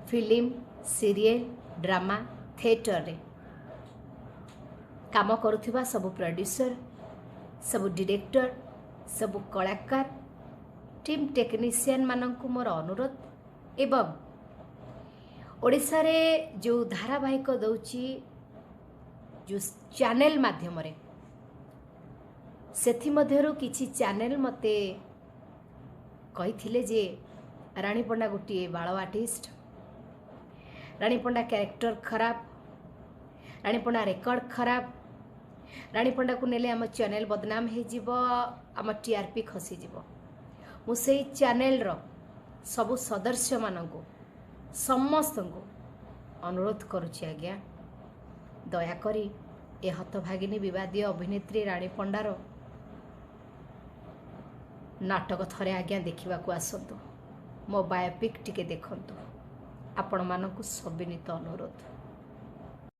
Film, serial, drama, ଥିଏଟରରେ କାମ କରୁଥିବା ସବୁ ପ୍ରଡ୍ୟୁସର, ସବୁ ଡିରେକ୍ଟର, ସବୁ କଳାକାର, ଟିମ୍ ଟେକ୍ନିସିଆନମାନଙ୍କୁ ମୋର ଅନୁରୋଧ। ଏବଂ ଓଡ଼ିଶାରେ ଯେଉଁ ଧାରାବାହିକ ଦେଉଛି ଯେଉଁ ଚ୍ୟାନେଲ ମାଧ୍ୟମରେ, ସେଥିମଧ୍ୟରୁ କିଛି ଚ୍ୟାନେଲ ମୋତେ କହିଥିଲେ ଯେ ରାଣୀ ପଣ୍ଡା ଗୋଟିଏ ବାଳ ଆର୍ଟିଷ୍ଟ, ରାଣୀ ପଣ୍ଡା କ୍ୟାରେକ୍ଟର ଖରାପ, ରାଣୀ ପଣ୍ଡା ରେକର୍ଡ଼ ଖରାପ, ରାଣୀ ପଣ୍ଡାକୁ ନେଲେ ଆମ ଚ୍ୟାନେଲ ବଦନାମ ହେଇଯିବ, ଆମ ଟିଆର୍ପି ଖସିଯିବ। ମୁଁ ସେଇ ଚ୍ୟାନେଲର ସବୁ ସଦସ୍ୟମାନଙ୍କୁ ସମସ୍ତଙ୍କୁ ଅନୁରୋଧ କରୁଛି ଆଜ୍ଞା, ଦୟାକରି ଏ ହତଭାଗିନୀ ବିବାଦୀୟ ଅଭିନେତ୍ରୀ ରାଣୀ ପଣ୍ଡାର ନାଟକ ଥରେ ଆଜ୍ଞା ଦେଖିବାକୁ ଆସନ୍ତୁ, ମୋ ବାୟୋପିକ୍ ଟିକେ ଦେଖନ୍ତୁ। ଆପଣମାନଙ୍କୁ ସବିନୀତ ଅନୁରୋଧ।